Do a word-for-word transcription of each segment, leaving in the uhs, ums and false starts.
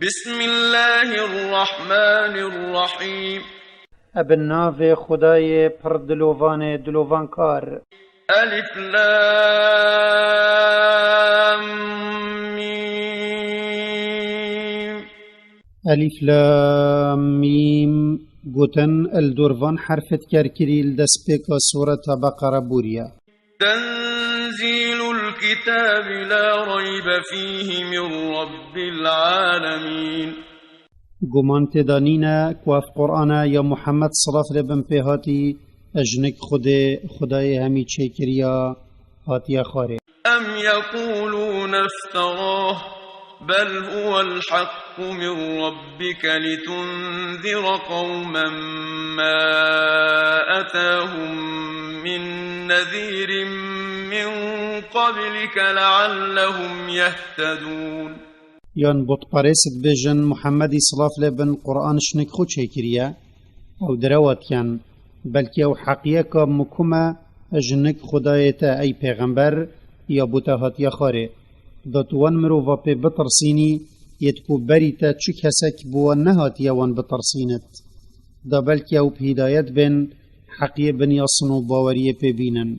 بسم الله الرحمن الرحيم. Ebe navê Xwedayê pir dilovanê dilovankar. ألف لام ميم. Elîf Lam Mîm. Gotin, li dor van herfê dikerkirî li destpêka Sureta Beqere bûriye. تنزيل الكتاب لا ريب فيه من رب العالمين. Guman tê de nîne ku ev Qur'an e ya Muhammed, silav lê bin pê hatî, ji nik Xwedê, Xwedayê hemî çêkiriya, hatiye xwarê. أم يقولون افتراه بل هو الحق من ربك لتنذر قوما ما أتاهم من نذير من قبلك لعلهم يهتدون. Yan butperês dibêjin, Muhammedî, silav lê bin, Qur'an ji nik xwe çêkiriye? Ew direwa dikin, belkî ew heqiyeka mukum e ji nik Xwedayê te, ey pêxember, ya bo te hatiye xwarê. Da tu wan mirova pê bitirsînî, yê ku berî te çi kesek bi wan nehatiye wan bitirsînit. Da belkî ew bi hîdayet bên, heqiyê binyasin û baweriyê pê bînin.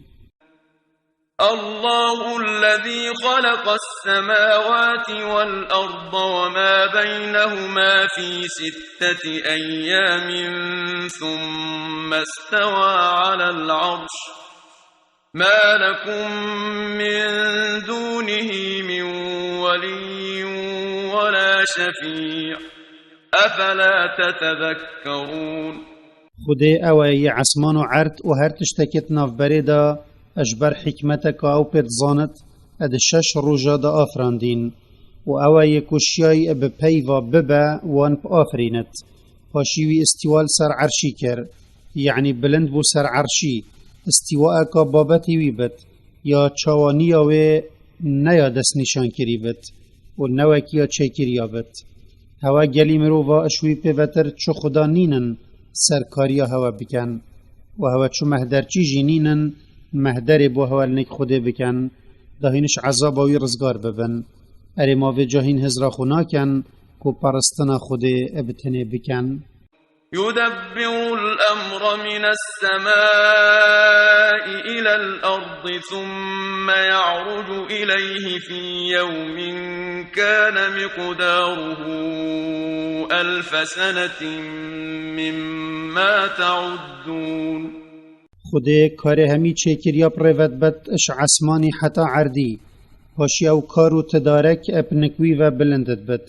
الله الذي خلق السماوات والأرض وما بينهما في ستة أيام ثم استوى على العرش ما لكم من دونه من ولي ولا شفيع أفلا تتذكرون. Xwedê ew e yê esman û erd û her tiştekê di navberê de, ji ber hikmeteka ew pê dizanit, di şeş roja de afirandîn. Û ew e yê ku şiyayî bi peyva bibe wan biafirînit. Paşî wî îstîwa li ser erşî kir, yanî bilind bû ser erşî, îstîwaeka babetî wî bit, ya çawaniya wê neya destnîşankirî bit û ne wekî ya çêkiriya bit. Hewe gelî mirova ji wî pêvetir çi xuda nînin serkariya hewe bikin û hewe çi mehderçî jî nînin mehderê bo hewe li nik Xwedê bikin, da hîn ji ezaba wî rizgar bibin. Erê, ma vêca hîn hizra xwe nakin ku peristina Xwedê bi tenê bikin? يدبر الأمر من السماء إلى الأرض ثم يعرج إليه في يوم كان مقداره ألف سنة مما تعدون. Xwedê karê hemî çêkiriya bi rê ve dibit ji esmanî heta erdî. Paşî ew kar û tidarek bi nik wî ve bilind dibit.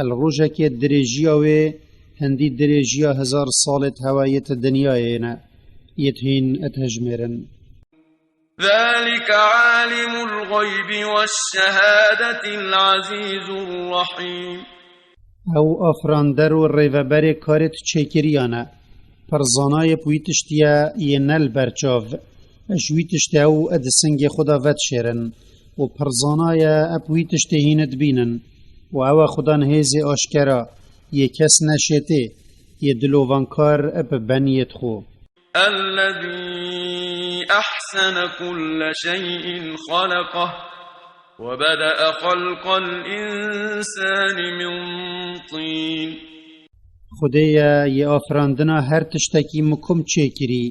Li rojekê dirêjiya wê hindî dirêjiya hezar salê di hewayê di dinyayê ne, yê di hîn dihejmêrin. ذلك عالم الغيب والشهادة العزيز الرحيم. Ew afirander û rêveberê karê di çêkiriyan e. Pirzanayê bi wî tiştî ye yê ne li ber çav. Ji wî tiştê ew di singê xwe de vedişêrin. Û pirzanaye bi wî tiştê hîn dibînin. Û ew e xudan hêzê aşkera, yê kes neşêtê, yê dilovankar bi beniyê xwe. الذي أحسن كل شيء خلقه وبدأ خلق الإنسان من طين. Xwedê ye yê afirandina her tiştekî mikum çêkirî.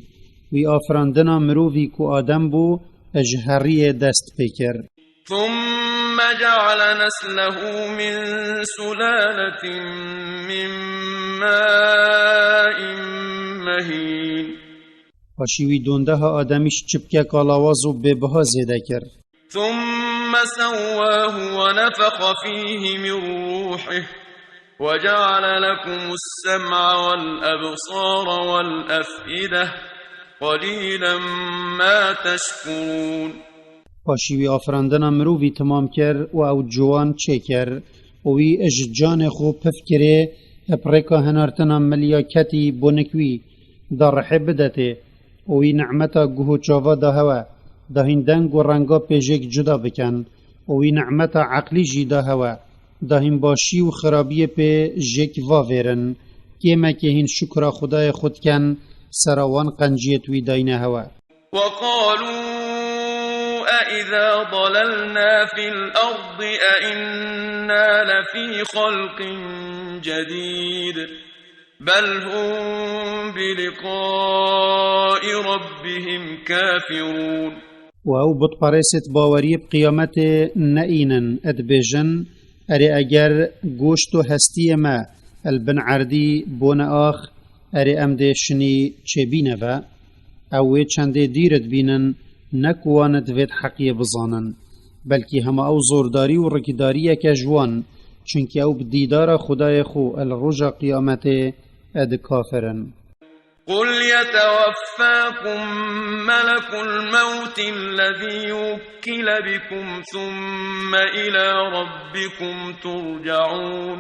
Wî afirandina mirovî ku Adem bû, ji heriyê dest pê kir. ثم جعل نسله من سلالة من ماء مهين. Paşî wî dondeha Ademî ji çipkeka lawaz û bêbiha zêde kir. ثم سواه ونفخ فيه من روحه وجعل لكم السمع والأبصار والأفئدة قليلا ما تشكرون. Paşî wî afirandina mirovî temam kir û ew ciwan çêkir û wî ji canê xwe pif kirê, bi rêka hinartina milyaketî bo nik wî da rihê bidetê û wî nimeta guh û çava da hewe, da hîn deng û renga pê jêk cuda bikin û wî nimeta eqlî jî da hewe, da hîn başî û xirabiyê pê jêk vavêrin. Kêmekê hîn şukra Xwedayê xwe dikin, sera wan qenciyêt wî dayne hewe. وقالوا إذا ضللنا في الأرض أإنا لفي خلق جديد بل هم بلقاء ربهم كافرون. و ئەو بتپەرێسێت باوەریە بە قیامەتێ نەئینن، ئەدبێژن، ئەرێ ئەگەر گۆشت و هەستیە مە ئەلبن عەردی بۆنە ئاخ، ئەرێ ئەم دێ شنی چێبینە بە. ئەو وێ چەندێ دیرت بینن، نەک وانە دەبێت حەقیە بزانن، بەلکی هەمە ئەو زۆرداری و ڕکیداریەکە ژوان، چونکی ئەو بدیدارە خودایە خو ئەل ڕۆژە قیامەتێ ئەد کافرن. قل يتوفاكم ملك الموت الذي وكل بكم ثم إلى ربكم ترجعون.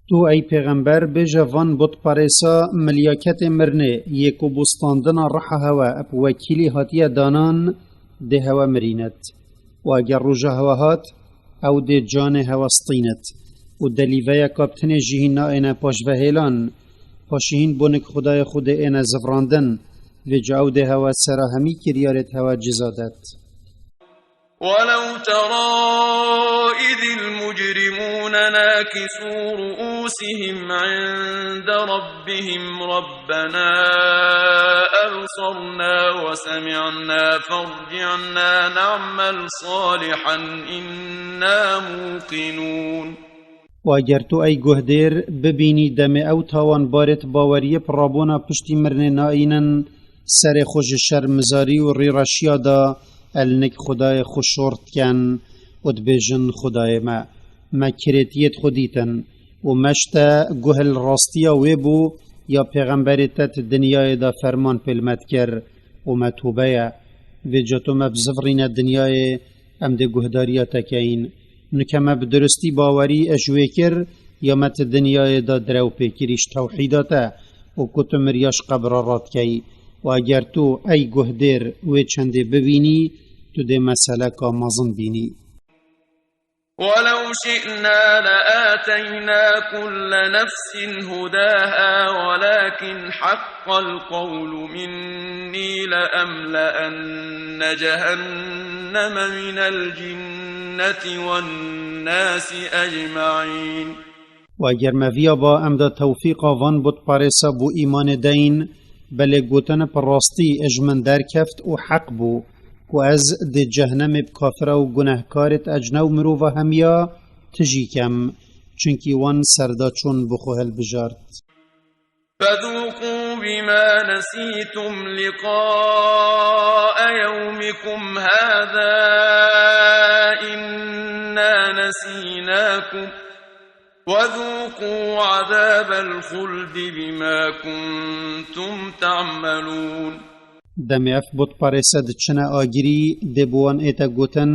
تو ئەی پێغەمبەر بێژە ڤان بت پەرێسا ملیاکەتێ مرنێ، یێ کو بۆ ستاندنا ڕەحە هەوە ئەپ وەکیلی هاتیە دانان، دێ هەوە مرینەت. و ئەگەر ڕوژە هەوە هات، ئەو دێ جانێ هەوە ستینەت. و دەلیڤەیە کاپتنێ ژیهین نائێنە پاشڤەهێلان، پاشیهین بۆنک خودایە خودێ ئێنە زڤڕاندن، وێجا ئەو دێ هەوە سەرا هەمی کریارێت هەوە جزادەت. ولو ترى إذ المجرمون ناكسو رؤوسهم عند ربهم ربنا أبصرنا وسمعنا فارجعنا نعمل صالحا إنا موقنون. و ئەگەر تو ئەی گوهدێر ببینی دەمێ ئەو تاوان بارێت باوەریە پڕابۆنا پشتی مرنێ نائینن، سەرێ خو ژە شەرمزاری و ڕیڕەشیادا ئەلنک خودایێ خو شۆڕ دکەن و دبێژن: خودایێ مە، مە کرێتیێت خو دیتن و مەشتە گوهل ڕاستیا وێ بوو یا پێغەمبەرێ تەت دنیایێدا فەرمان پێلمەت کر و مە توبەیە، وێجا تو مە بزڤڕینە دنیایێ ئەم دێ گوهداریا تەکەین. نکەمە بە درستی باوەری ئەژ وێ کر، یا مە تە دنیایێدا درەو پێکریش تەوحیدا تە و کو تو مریاش قەبرا ڕاتکەی. و ئەگەر تو ئەی گوهدێر وێ چەندێ ببینی، تو دێ مەسەلەکا مەزن بینی. ولو شئنا لآتينا كل نفس هداها ولكن حق القول مني لأملأن جهنم من الجنة والناس أجمعين. و ئەگەر مە ڤیا با ئەم دا تەوفیقا ڤان بت پەرێسا بۆ ئیمانێ دەین، بەلێ گوتن پڕاستی ئەژ من دەرکەفت و حەق بوو، کو ئەز دێ جەهنەمێ بە کافرە و گونەهکارێت ئەجنە و مرۆڤە هەمیا تژی کەم، چونکی وان سەردا چون بخو هەلبژارد. فذوقوا بما نسيتم لقاء يومكم هذا إنا نسيناكم وذوقوا عذاب الخلد بما كنتم تعملون. دەمێ ئەف بت پەرێسە دچنە ئاگری، دێ بۆوان ئێتە گوتن،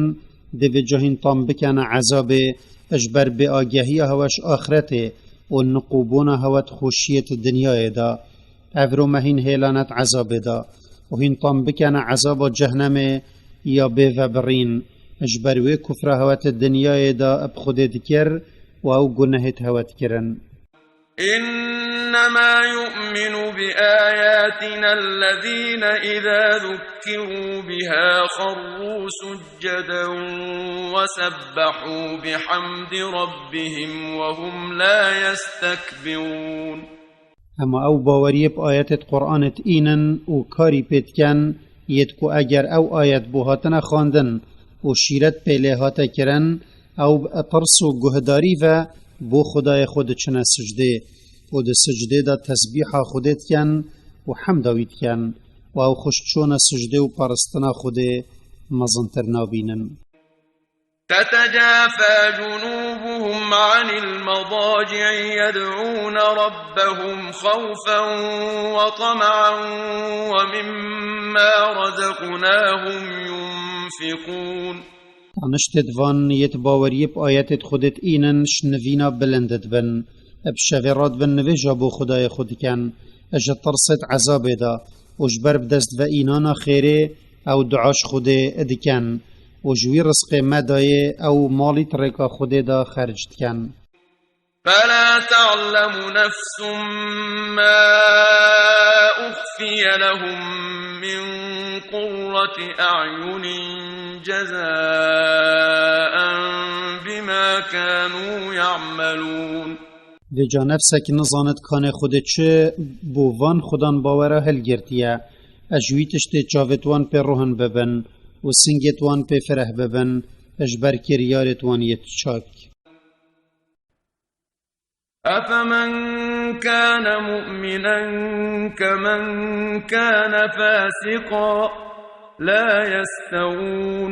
دێ وێجا هین تام بکەنە عەزابێ، ئەژ بەر بێ ئاگەهیە هەوەش ئاخرەتێ و نقوبوونا هەوەت خۆشیێت دنیایێدا. ئەڤرۆ مە هین هێلانەت عەزابێدا و هین تام بکەنە عەزابا جەهنەمێ یا بێ ڤەبڕین. ئەژ بەر وێ کوفرە هەوەت دنیایێدا ئەپ خودێ دکر و ئەو گونەهێت هەوەت کرن. إنما يؤمن بآياتنا الذين إذا ذكروا بها خروا سجدا وسبحوا بحمد ربهم وهم لا يستكبرون. ئەما ئەو باوەریە بە ئایەتێت قورئانێت ئینن و کاری پێ دکەن، یێت کو ئەگەر ئەو ئایەت بۆ هاتنە خواندن و شیرەت پێ لێ هاتە کرن، ئەو بە ترس و گوهداری ڤە بۆ خودایێ خو دچنە سجدێ و دە سجدێدا تەسبیحا خودێ دکەن و حەمدا وی دکەن و ئەو خوش چۆنە سجدێ و پەرستنا خودێ مەزنتر نابینن. تتجافى جنوبهم عن المضاجع يدعون ربهم خوفا وطمعا ومما رزقناهم ينفقون. تانشتێت ڤان یێت باوەریە بە ئایەتێت خودێت ئینن شنڤینا بلندت بن، ئەب شەڤێ ڕات بن نوێژا بۆ خودایێ خو دکەن، ئەژە ترسێت عەزابێدا و ژ بەر بدەست ڤە ئینانا خێرێ ئەو دوعاش خودێ دکەن و ژ وی ڕزقێ مە دایێ ئەو ماڵی تڕێکا خودێدا خەرج دکەن. فلا تعلم نفس ما أخفي لهم من قرة أعين جزاء بما كانوا يعملون. Vêca nefsek nizanit kanê Xwedê çi bo van xudan bawera hilgirtiye. Ez ji wî tiştê çavêt wan pê ruhin bibin û singêt wan pê fireh bibin, ji ber kiryarêt wan yêt çak. أفمن كان مؤمنا كمن كان فاسقا لا يستوون.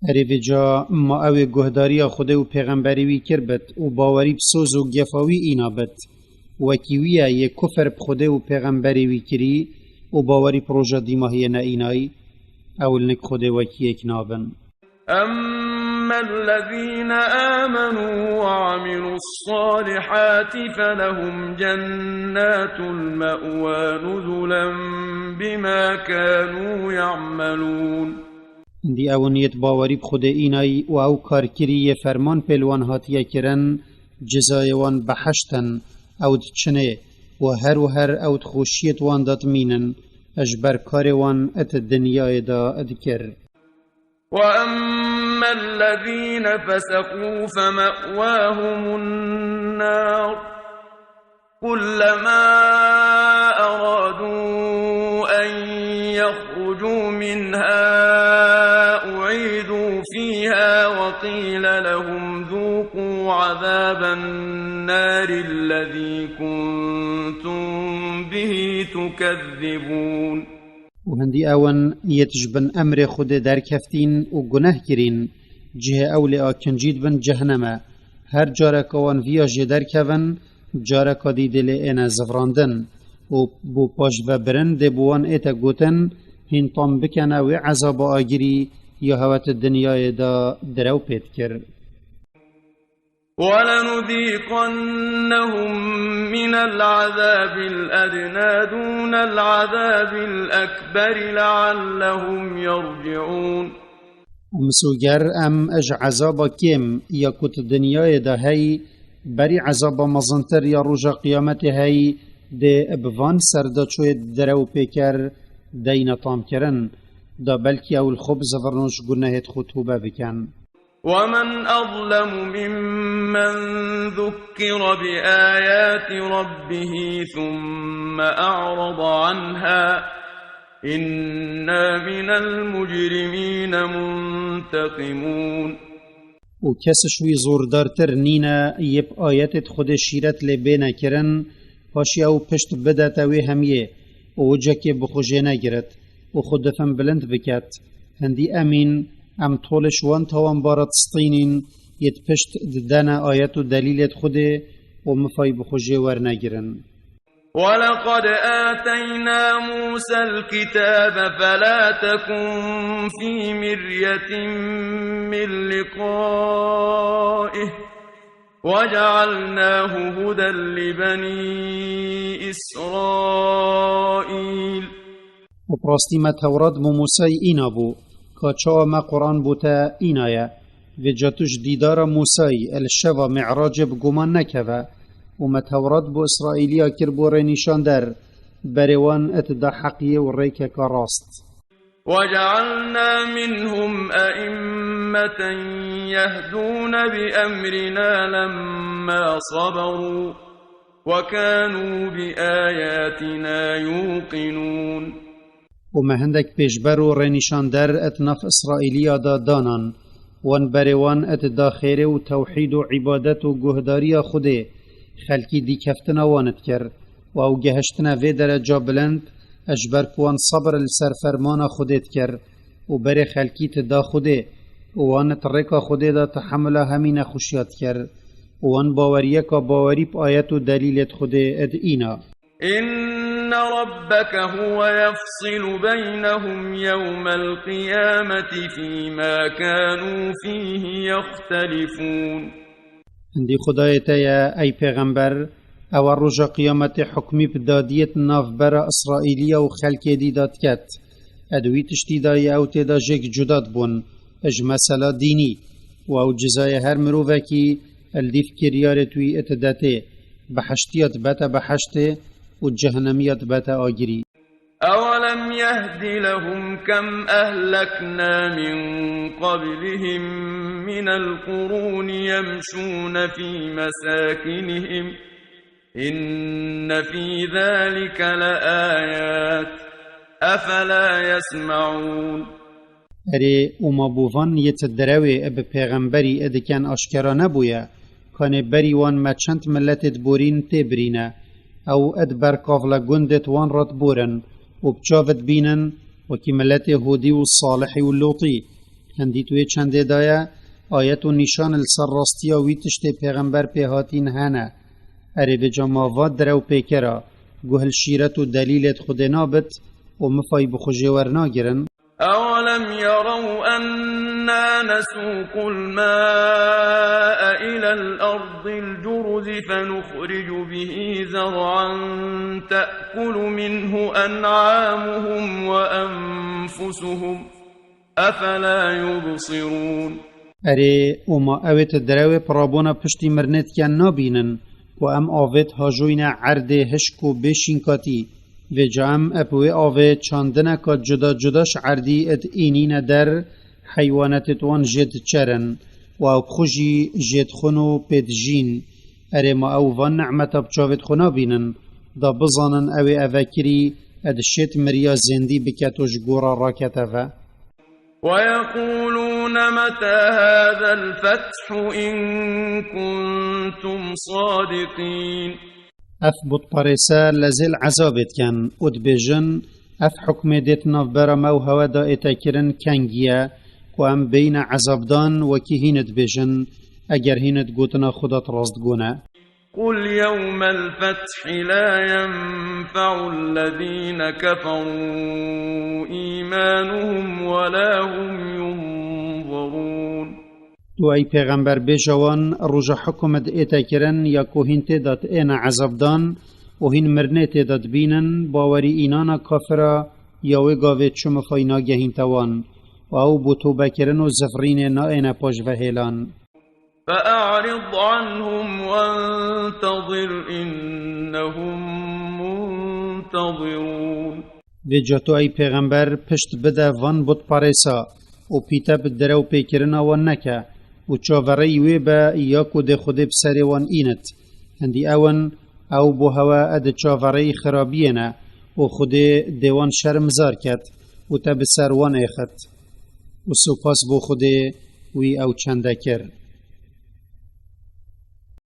Erê vêca ma ew ê guhdariya Xwedê û pêxemberê wî kir bit û bawerî bi soz û gefa wî îna bit, wekî wî ye yê kufr bi Xwedê û pêxemberê wî kirî û bawerî bi roja dîmahiyê neînayî? Ew li nik Xwedê wekî yek nabin. أما الذين آمنوا وعملوا الصالحات فلهم جنات المأوى نزلا بما كانوا يعملون. Hindî ewin yêt bawerî bi Xwedê înayî û ew kar kirî yê ferman pê li wan hatiye kirin, cizayê wan behişt in, ew diçinê û her û her ew di xweşiyêt wan de dimînin, ji ber karê wan et dinyayê de dikir. وأما الذين فسقوا فمأواهم النار كلما أرادوا أن يخرجوا منها أعيدوا فيها وقيل لهم ذوقوا عذاب النار الذي كنتم به تكذبون. Û hindî ew in yêt ji bin emrê Xwedê derkeftîn û guneh kirîn, cihê ew lê akincî dibin cehneme. Her careka wan viya jê derkevin, careka dî dê lê êne zivrandin. Û bo paşvebirin dê bi wan ête gotin, hîn tam bikene wê ezaba agirî ya hewe ti dinyayê de direw pê dikir. ولنذيقنهم من العذاب الأدنى دون العذاب الأكبر لعلهم يرجعون. Û misoger em ji ezaba kêm ya ku tu dinyayê de heyî, berî ezaba mezintir ya roja qiyametê heyî, dê bi van serdaçoyê direw pê ker deyne tamkirin, da belkî ew li xwe bizivirno ji gunehêt xwe tobe bikin. ومن أظلم ممن ذكر بآيات ربه ثم أعرض عنها إنا من المجرمين منتقمون. Û kes ji wî zordartir nîne yê bi ayetêt Xwedê şîret lê bêne kirin, paşî ew pişt bidete wê hemiyê û wicekê bi xwe jê negiret û xwe difin bilind biket. Hindî emîn, em tolê ji wan tawanbara distînîn, yêt pişt didene ayet û delîlêt Xwedê û mifay bi xwe jê wernegirin. ولقد آتينا موسى الكتاب فلا تكن في مرية من لقائه وجعلناه هدى لبني إسرائيل. Û bi rastî me Tewrat bo Mûsayî îna bû, ka çawa me Quran bo te înaye. Vêca tu ji dîdara Mûsayî li şeva Mi'racê bi guman nekeve. Û me Tewrat bo Îsraîliya kir bo rênîşander, berê wan et da heqiyê û rêkeka rast. وجعلنا منهم أئمة يهدون بأمرنا لما صبروا وكانوا بآياتنا يوقنون. Û me hindek pêşber û rênîşander et nav Îsraîliya de danan. Wan berê wan et da xêrê û tewhîd û îbadet û guhdariya Xwedê, xelkî dîkeftina wan dikir. Û ew gehiştine vê dereca bilind, ji ber ku wan sebir li ser fermana Xwedê dikir û berê xelkî ti da Xwedê û wan ti rêka Xwedê de tehemula hemî nexweşiya dikir û wan baweriyeka bawerî bi ayet û delîlêt Xwedê diîna. إن ربك هو يفصل بينهم يوم القيامة فيما كانوا فيه يختلفون. Hindî Xwedayê te ye, ey pêxember, ew e roja qiyametê hukmî bi dadiyê di navbera Îsraîliya û xelkê dî de diket. E di wî tiştî de yê ew tê de jêk cuda dibûn, ji mesela dînî. Û ew cizayê her mirovekî Li dîv kiryarê tu yî it detê, beheştiya dibete beheştê û cehenemiya dibete agirî. أولم يهد لهم كم أهلكنا من قبلهم من القرون يمشون في مساكنهم إن في ذلك لآيات أفلا يسمعون. Erê, û ma bo van yê ti derewê bi pêxemberî diken aşkera nebûye, kanê berî wan me çend miletê diborîn tê birîne, ew id ber kavle gundêt wan re diborin û bi çav dibînin, wekî miletê Hûdî û Salihî û Lûtî. Hindî tu wê çendê de ye, ayet û nîşan li ser rastiya wî tiştê pêxember pê hatîn hene. Erê, vêca ma va derew pêkera, guh li şîret û delîlêt Xwedê nabit û mifay bi xwe jê wernagirin? أولم يروا أنا نسوق الماء إلى الأرض الجرز فنخرج به زرعا تأكل منه أنعامهم وأنفسهم أفلا يبصرون. Erê, û ma ew ê ti derewê pirabûna piştî mirinê diken nabînin, ku em avêt hajoyne erdê hişk û bê şînkatî. Vêca em ep wê avê çandineka cuda cuda ji erdî id înîne der, heywanetêt wan jê diçerin û ew bi xwe jî jê dixwin û pê dijîn. Erê, ma ew van nimeta bi çavêt xwe nabînin? Da bizanin ew ê eve kirî, ed şêt miriya zêndî biket û ji gora rakete ve. ويقولون متى هذا الفتح إن كنتم صادقين. Ev butparêse lezêl ezabê dikin û dibêjin, ev hukmê dêt navbera me û hewe de êtekirin kengî ye, ku em bêyne ezabdan wekî hîn dibêjin, eger hîn di gotina xwe de rast gone. قل يوم الفتح لا ينفع الذين كفروا إيمانهم ولا هم ينظرون. Tu ey pêxember bêje wan, roja hukum id ête kirin ya ku hîn tê de êne ezabdan û hîn mirinê tê de dibînin, bawerî înana kafira ya wê gavê çi mifay nagehînte wan. Û ew bo tobekirin û zivirînê naêne paşvehêlan. فأعرض عنهم وانتظر إنهم منتظرون. Vêca tu ey pêxember pişt bide van butparêsa û pîte bi derew pêkirina wan neke û çavereyî wê be ya ku dê Xwedê bi serê wan înit. Hindî ew in, ew bo hewe ed çavereyî xirabiyê ne û Xwedê dê wan şermzar ket û te bi ser wan êxit. Û supas bo Xwedê wî ew çende kir.